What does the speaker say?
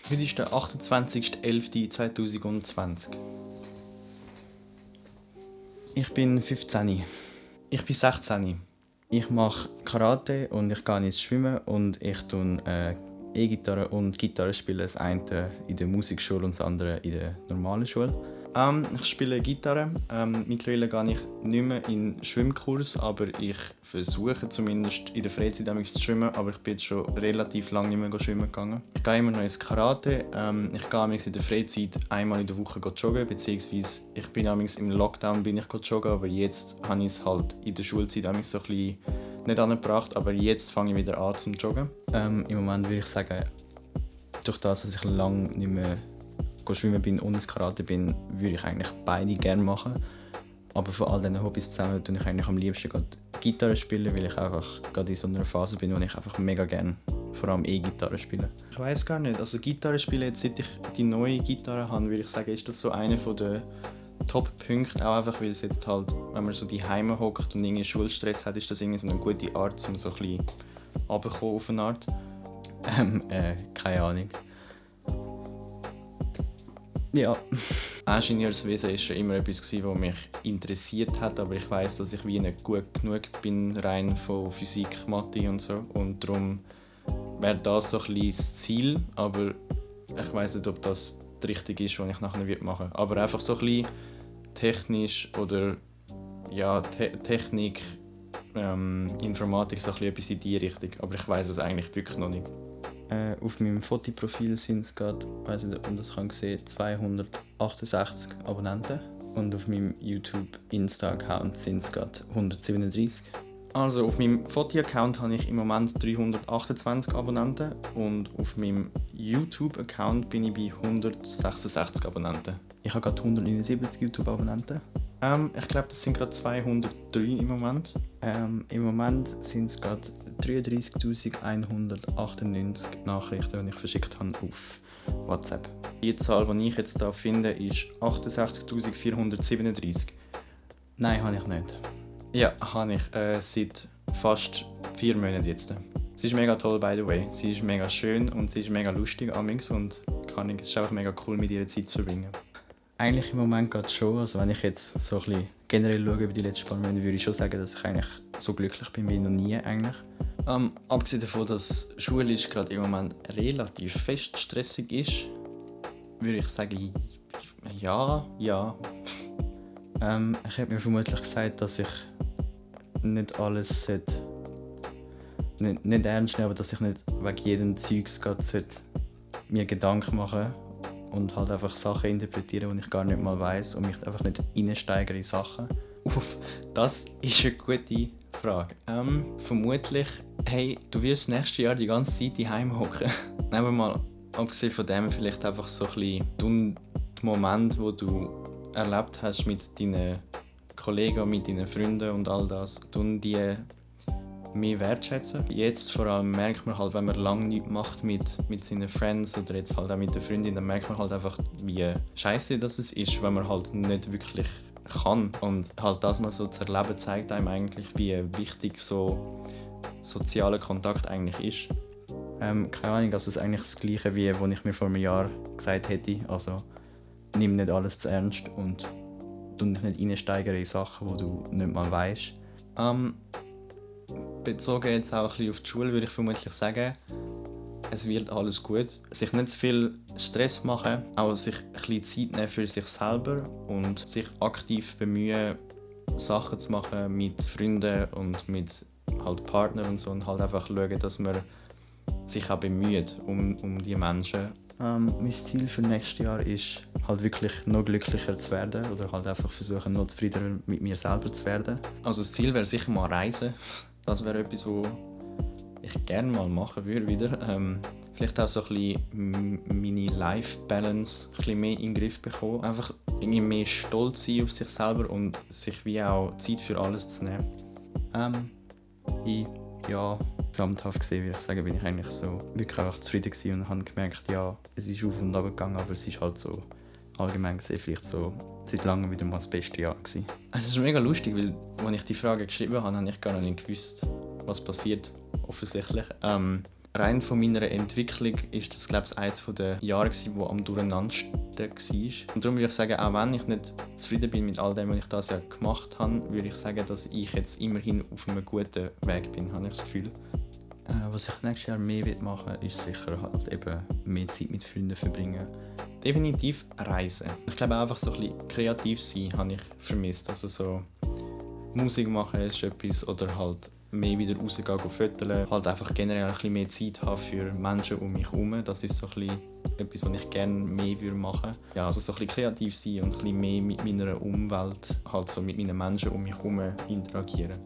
Heute ist der 28.11.2020. Ich bin 15. Ich bin 16. Ich mache Karate und ich gehe ins Schwimmen und ich tue E-Gitarre und Gitarre spielen. Das eine in der Musikschule und das andere in der normalen Schule. Ich spiele Gitarre. Mittlerweile gehe ich nicht mehr in den Schwimmkurs, aber ich versuche zumindest in der Freizeit zu schwimmen. Aber ich bin jetzt schon relativ lange nicht mehr schwimmen gegangen. Ich gehe immer noch ins Karate. Ich gehe in der Freizeit einmal in der Woche joggen, beziehungsweise ich bin im Lockdown joggen, aber jetzt habe ich es halt in der Schulzeit so ein bisschen nicht angebracht, aber jetzt fange ich wieder an zum Joggen. Im Moment würde ich sagen, durch das, dass ich lange nicht mehr schwimmen bin und ins Karate bin, würde ich eigentlich beide gerne machen. Aber von all diesen Hobbys zusammen tue ich eigentlich am liebsten gerade Gitarre spielen, weil ich einfach gerade in so einer Phase bin, wo ich einfach mega gerne vor allem E-Gitarre spiele. Ich weiß gar nicht, also Gitarre spielen, jetzt seit ich die neue Gitarre habe, würde ich sagen, ist das so einer der Top-Punkte, auch einfach, weil es jetzt halt, wenn man so die Heime hockt und irgendwie Schulstress hat, ist das irgendwie so eine gute Art, um so ein bisschen runterzukommen auf eine Art. Keine Ahnung. Ja. Ingenieurswesen war schon immer etwas, was mich interessiert hat, aber ich weiss, dass ich wie nicht gut genug bin, rein von Physik, Mathe und so. Und darum wäre das so ein bisschen das Ziel, aber ich weiss nicht, ob das das Richtige ist, was ich nachher machen will. Aber einfach so ein bisschen technisch oder ja, Technik, Informatik, so ein bisschen etwas in die Richtung. Aber ich weiss es eigentlich wirklich noch nicht. Auf meinem Fotoprofil sind es gerade, weiß nicht, ob man das kann sehen, 268 Abonnenten. Und auf meinem YouTube-Insta-Account sind es gerade 137. Also auf meinem Foto-Account habe ich im Moment 328 Abonnenten und auf meinem YouTube-Account bin ich bei 166 Abonnenten. Ich habe gerade 179 YouTube-Abonnenten. Ich glaube, das sind gerade 203 im Moment. Im Moment sind es gerade 33.198 Nachrichten, die ich verschickt habe auf WhatsApp. Die Zahl, die ich jetzt hier finde, ist 68.437. Nein, habe ich nicht. Ja, habe ich. Seit fast 4 Monaten jetzt. Sie ist mega toll, by the way. Sie ist mega schön und sie ist mega lustig amigs und es ist einfach mega cool, mit ihr Zeit zu verbringen. Eigentlich im Moment gerade schon. Also wenn ich jetzt so ein bisschen generell schaue über die letzten paar Monate, würde ich schon sagen, dass ich eigentlich so glücklich bin wie noch nie eigentlich. Abgesehen davon, dass Schule gerade im Moment relativ fest stressig ist, würde ich sagen, ja. Ich hätte mir vermutlich gesagt, dass ich nicht alles nicht ernst nehmen, aber dass ich nicht wegen jedem Zeugs mir Gedanken machen und halt einfach Sachen interpretieren, die ich gar nicht mal weiss und mich einfach nicht reinsteigere in Sachen. Das ist eine gute Frage. Vermutlich, hey, du wirst nächstes Jahr die ganze Zeit daheim hocken. Nehmen wir mal, abgesehen von dem, vielleicht einfach so ein bisschen die Momente, die du erlebt hast mit deinen Kollegen, mit deinen Freunden und all das, die mehr wertschätzen. Jetzt vor allem merkt man halt, wenn man lange nichts macht mit seinen Friends oder jetzt halt auch mit der Freundin, dann merkt man halt einfach, wie scheiße das ist, wenn man halt nicht wirklich kann. Und halt das mal so zu erleben, zeigt einem eigentlich, wie wichtig so sozialer Kontakt eigentlich ist. Keine Ahnung, also es ist eigentlich das Gleiche, wie was ich mir vor einem Jahr gesagt hätte. Also nimm nicht alles zu ernst und du dich nicht reinsteigern in Sachen, die du nicht mal weißt. Bezogen jetzt auch ein bisschen auf die Schule, würde ich vermutlich sagen, es wird alles gut. Sich nicht zu viel Stress machen, auch sich ein bisschen Zeit nehmen für sich selber und sich aktiv bemühen, Sachen zu machen mit Freunden und mit halt Partnern und so und halt einfach schauen, dass man sich auch bemüht um die Menschen. Mein Ziel für nächstes Jahr ist halt wirklich noch glücklicher zu werden oder halt einfach versuchen, noch zufriedener mit mir selber zu werden. Also das Ziel wäre sicher mal reisen. Das wäre etwas, was ich gerne mal machen würde wieder. Vielleicht auch so ein bisschen meine Life-Balance ein bisschen mehr in den Griff bekommen. Einfach irgendwie mehr stolz sein auf sich selber und sich wie auch Zeit für alles zu nehmen. Gesamthaft gesehen würde ich sagen, bin ich eigentlich so wirklich einfach zufrieden gewesen und habe gemerkt, ja, es ist auf und ab gegangen, aber es ist halt so allgemein gesehen vielleicht so seit langem wieder mal das beste Jahr gewesen. Es ist mega lustig, weil als ich die Frage geschrieben habe, habe ich gar nicht gewusst, was passiert, offensichtlich. Rein von meiner Entwicklung ist das, glaube ich, eines der Jahre, wo am durcheinandersten war. Und darum würde ich sagen, auch wenn ich nicht zufrieden bin mit all dem, was ich dieses Jahr gemacht habe, würde ich sagen, dass ich jetzt immerhin auf einem guten Weg bin, habe ich das Gefühl. Was ich nächstes Jahr mehr machen will, ist sicher halt eben mehr Zeit mit Freunden verbringen. Definitiv reisen. Ich glaube einfach so ein bisschen kreativ sein habe ich vermisst. Also so Musik machen ist etwas oder halt mehr wieder rausgehen, fotografieren. Halt einfach generell ein bisschen mehr Zeit haben für Menschen um mich herum. Das ist so ein bisschen etwas, was ich gerne mehr machen würde. Ja, also so ein bisschen kreativ sein und ein bisschen mehr mit meiner Umwelt, halt so mit meinen Menschen um mich herum interagieren.